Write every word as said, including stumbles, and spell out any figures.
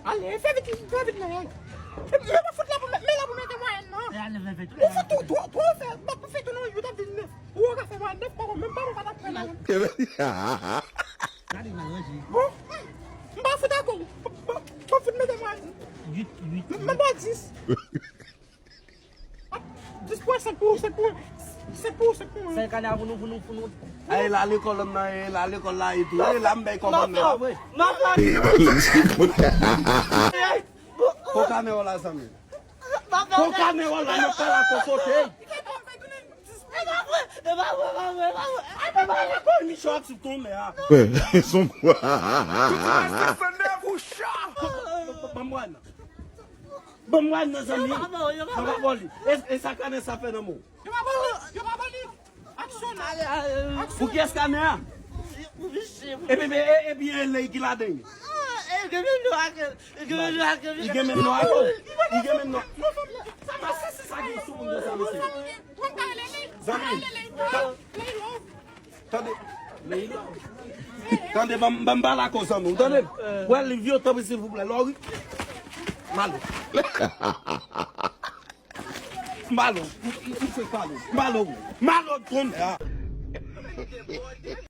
Ale, fè vit, fè vit, men. Men pa fout la pou mete, men la pou mete mwayèn nan. Ou fout tou, tou, tou, fè, pa pou fè tou nan uit ap vin nèf. Ou ka fè mwayèn nèf, pa menm pa, pa ta pran la. Gade nan ranje. Bon, m pa fout ak ou. Bon, bon, fout mete mwayèn. Uit, uit. Men pa dis. Dis pou senk pou, senk pou, senk pou, senk pou. Senk ane pou nou, pou nou, pou nou. Ay, la lekòl nan, e la lekòl la e tou. E la m bay kòmann nan, pa vre? Koka men w la, zanmi. Koka men w la, nan pala kokote. Michò ap sou tonbe a. Son. Ban m wè nan. Ban m wè nan, zanmi. Yo pa ba w, yo pa ba w. Yo pa ba w li. E, e sa kanè sa fè nan men w? Yo pa ba w, yo pa ba w li. Aksyon. Ale, ale. Pou kiyès kanè a? Pou misye. Epi, e, epi e ley ki ladan l. Ah, e gen men nou ak, e gen men nou ak. Li gen men nou ak ou? Li gen men nou. Sa pa si, si sa gen sou moun konsa, mesye. Zanmi. Tande. Tande, ban m, ban m pale ak ou, zanmi w, tande? Wè liv yo, tanpri, silvouplè, lè w ri. Malo. Malo. M, m, m fèk pale. Malo. Malo tonbe a.